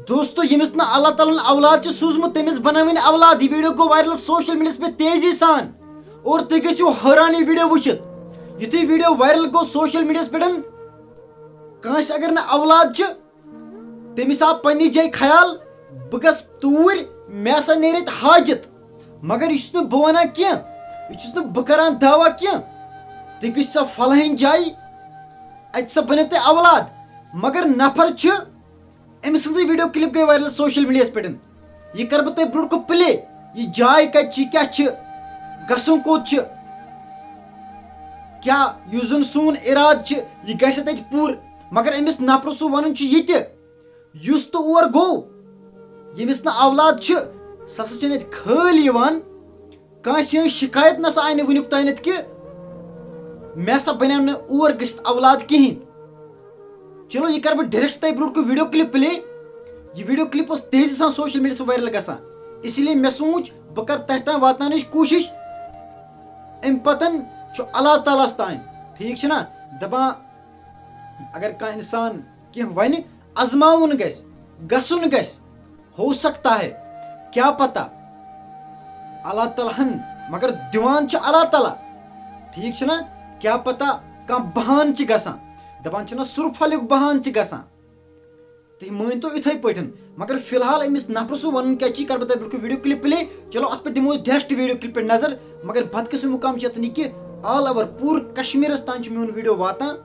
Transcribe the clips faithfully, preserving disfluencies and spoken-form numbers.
دوستو، ییٚمِس نہٕ اللہ تعالیٰ ہن اولاد چھِ سوٗزمُت، تٔمِس بنٲوِن اولاد۔ یہِ ویڈیو گوٚو وائرل سوشل میڈیاہس پٮ۪ٹھ تیزی سان، اور تُہۍ گٔژھِو حٲران یہِ ویڈیو وٕچھِتھ۔ یُتھُے ویڈیو وائرل گوٚو سوشل میڈیاہس پٮ۪ٹھ، کٲنٛسہِ اگر نہٕ اولاد چھِ، تٔمِس آو پننہِ جایہِ خیال، بہٕ گژھٕ توٗرۍ، مےٚ ہسا نیرِ اَتہِ حاجت، مگر یہِ چھُس نہٕ بہٕ ونان کینٛہہ، یہِ چھُس نہٕ بہٕ کران دعویٰ کینٛہہ۔ تُہۍ گٔژھِو سا فلٲنۍ جایہِ، اَتہِ سا بنیو تۄہہِ اولاد، مگر نفر چھِ أمۍ سٕنٛزٕے ویڈیو کلپ گٔے وائرل سوشل میڈیاہس پٮ۪ٹھ۔ یہِ کرٕ بہٕ تۄہہِ برونٛٹھ کُن پلے۔ یہِ جاے کتہِ چھِ، کیٛاہ چھِ، گژھُن کوٚت چھِ، کیٛاہ یُس زن سون ارادٕ چھِ، یہِ گژھِ تتہِ پوٗرٕ۔ مگر أمِس نفرٕ سُنٛد ونُن چھُ یہِ تہِ، یُس تہٕ اور گوٚو، ییٚمِس نہٕ اولاد چھِ، سُہ ہسا چھِنہٕ اَتہِ خٲلۍ یِوان۔ کٲنٛسہِ ہٕنٛز شِکایت نہ سا آیہِ نہٕ وٕنیُک تانٮ۪تھ کہِ مےٚ ہسا بنیو نہٕ اور گٔژھِتھ اولاد کِہیٖنۍ۔ چلو، یہِ کرٕ بہٕ ڈائریکٹ تۄہہِ برونٛٹھ کُن ویڈیو کلپ پلے۔ یہِ ویڈیو کلپ ٲس تیزی سان سوشل میڈیاہس وائرل گژھان، اسی لیے مےٚ سوٗنٛچ بہٕ کرٕ تۄہہِ تام واتناونٕچ کوٗشش۔ امہِ پتن چھُ اللہ تعالیٰ ہس تام، ٹھیٖک چھُنہ؟ دپان اگر کانٛہہ انسان کینٛہہ ونہِ، ازماوُن گژھِ، گژھُن گژھِ۔ ہو سکتا ہے، کیا پتہ، اللہ تعالیٰ ہن، مگر دِوان چھُ اللہ تعالیٰ۔ ٹھیٖک چھُنہ؟ کیا پتہ کانٛہہ بہان چھِ گژھان، دپان چھِنہ سُرفلیُک بہان چھِ گژھان۔ تُہۍ مٲنۍ تو یِتھَے پٲٹھۍ، مگر فی الحال أمِس نفرٕ سُنٛد وَنُن کیٛاہ چھِ، یہِ کَرٕ بہٕ تۄہہِ برٛونٛہہ کُن ویٖڈیو کِلِپ پٕلے۔ چلو، اَتھ پٮ۪ٹھ دِمو أسۍ ڈایریکٹ ویٖڈیو کِلِپ پٮ۪ٹھ نظر۔ مگر بدقٕسمتی مُقام چھِ یَتھ یہِ کہِ آل اوور پوٗرٕ کشمیٖرَس تام چھُ میون ویٖڈیو واتان،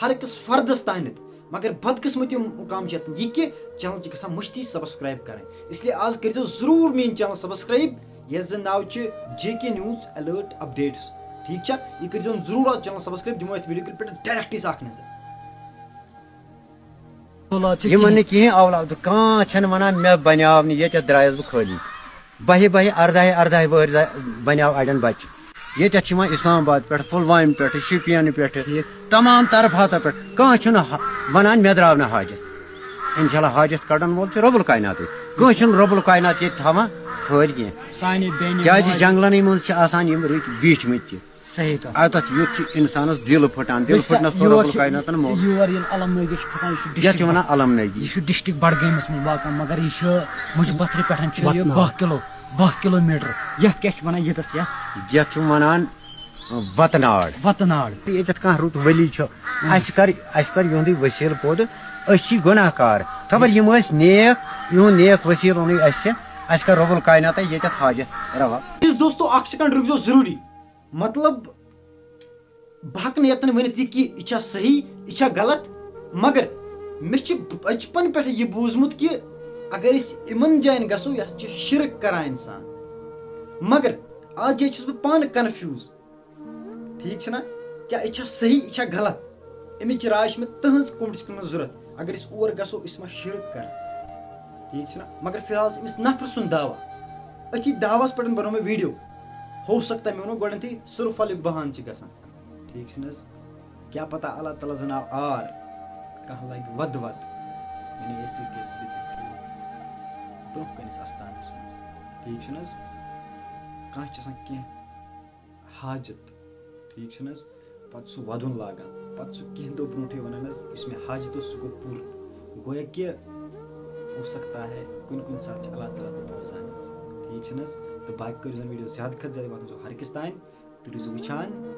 ہر أکِس فردَس تامَتھ۔ مگر بدقٕسمتی مُقام چھِ یَتھ یہِ کہِ چینل چھِ گژھان مٔشتٕے سبسکرائب کَرٕنۍ۔ اس لیے آز کٔرۍزیو ضروٗر میٛٲنۍ چینل سبسکرائب، یَتھ زَن ناو چھُ جے کے نیوز الرٹ اپڈیٹس۔ ٹھیٖک چھا؟ یہِ کٔرۍزیو ضروٗر آز چینل سبسکرائب، دِمو یَتھ ویٖڈیو کِلِپ پٮ۪ٹھ ڈایریکٹ أسۍ اَکھ نظر۔ اولاد چھِ یِمن کِہیٖنۍ۔ نہٕ کِہیٖنۍ اولاد، کانٛہہ چھَنہٕ وَنان مےٚ بَنیٛاو نہٕ، ییٚتٮ۪تھ درٛایَس بہٕ خٲلی۔ بَہہِ بَہہِ، اَردَہہِ اَردَہہِ وٕہٕرۍ زا-، بَنیٛاو اَڑٮ۪ن بَچہِ۔ ییٚتٮ۪تھ چھِ یِوان اِسلام آباد پٮ۪ٹھ، پُلوامہِ پٮ۪ٹھٕ، شُپینہٕ پٮ۪ٹھٕ، ٹھیٖک۔ تمام طرفاتو پٮ۪ٹھ۔ کانٛہہ چھُنہٕ ہا-، وَنان مےٚ درٛاو نہٕ حاجت۔ اِنشاء اللہ حاجت کَڑَن وول چھُ رۄب الکایناتٕے۔ کٲنٛسہِ چھُنہٕ رۄب الکاینات ییٚتہِ تھاوان خٲلۍ کینٛہہ۔ سانہِ بیٚنہِ کیٛازِ ماجہِ جنٛگلَنٕے منٛز چھِ آسان یِم رٕتۍ بیٖٹھمٕتۍ تہِ۔ صحیح کَتھ۔ اَتَتھ یُتھ چھُ اِنسانَس دِل پھٕٹان، دِل وٕچھ سا، پھٕٹنَس تھوٚو یور رۄبُل چھِ، کایناتَن موقعہٕ۔ یور ییٚلہِ علم نٲگی چھِ کھسان، یہِ چھُ یَتھ چھِ ڈِسٹرٛکٹ، وَنان علم نٲگی۔ یہِ چھُ ڈِسٹرٛکٹ بڈگٲمِس منٛز واقع، مگر یہِ چھُ مُجہِ پَتھرِ پٮ۪ٹھ چھُ یہِ وَتناو۔ باہ کِلوٗ، باہ کِلوٗ میٖٹر۔ یَتھ کیٛاہ چھِ وَنان ییٖتَس یَتھ؟ یَتھ چھِ وَنان وَتہٕ ناڑ۔ وَتہٕ ناڑ۔ ییٚتٮ۪تھ کانٛہہ رُت ؤلی چھُ، اۭں۔ اَسہِ کَر، اَسہِ کَر یِہُنٛدُے ؤسیٖلہٕ پوٚد، أسۍ چھِ گۄناہ کار۔ خبر یِم ٲسۍ نیک، یِہُنٛد نیک ؤسیٖلہٕ اوٚنُے اَسہِ، اَسہِ کَر رۄبُل کایناتَے ییٚتٮ۪تھ حاجت روا۔ عزیٖز دوستو، اَکھ سیکنڈ رُکزیو ضروٗری۔ مطلب، بہٕ ہٮ۪کہٕ نہٕ یَتَن ؤنِتھ یہِ کہِ یہِ چھا صحیح، یہِ چھا غلط، مگر مےٚ چھُ بَچپَن پٮ۪ٹھ یہِ بوٗزمُت کہِ اگر أسۍ یِمَن جایَن گژھو، یَتھ چھِ شِرک کَران اِنسان۔ مگر اَتھ جایہِ چھُس بہٕ پانہٕ کنفیوٗز، ٹھیٖک چھُنہ؟ کیٛاہ یہِ چھا صحیح، یہِ چھا غلط؟ اَمِچ راے چھِ مےٚ تٕہٕنٛز comment section منٛز ضوٚرَتھ۔ اگر أسۍ اور گژھو، أسۍ ما شِرک کَرو؟ ٹھیٖک چھُنہ؟ مگر فی الحال چھُ أمِس نفرٕ سُنٛد دعویٰ۔ أتھی دعوَس پٮ۪ٹھ بَنوو مےٚ ویٖڈیو۔ ہو سکتا ہے، مےٚ ووٚنوُ گۄڈٕنٮ۪تھٕے، سُرفَلُک بہان چھِ گژھان۔ ٹھیٖک چھُنہٕ حظ؟ کیٛاہ پَتہ اللہ تعالیٰ زَن آو آر، کانٛہہ لَگہِ وَدٕ وَدٕ۔ یعنی أسۍ سۭتۍ گژھِ سُہ تہِ برٛونٛہہ کَنِس اَستانَس منٛز۔ ٹھیٖک چھُنہٕ حظ؟ کانٛہہ چھِ آسان کینٛہہ حاجت، ٹھیٖک چھُنہٕ حظ؟ پَتہٕ سُہ وَدُن لاگان، پَتہٕ سُہ کینٛہہ دۄہ برونٛٹھٕے وَنان حظ، یُس مےٚ حاجت اوس، سُہ گوٚو پوٗرٕ۔ گویا کہِ ہو سکتا ہے، کُنہِ کُنہِ ساتہٕ چھِ اللہ تعالیٰ تہِ بوزان حظ، ٹھیٖک چھُنہٕ حظ؟ تہٕ باقٕے کٔرِو زَن ویٖڈیو زیادٕ کھۄتہٕ زیادٕ واتنٲیزیو ہر أکِس تام، تہٕ روٗزِو وٕچھان۔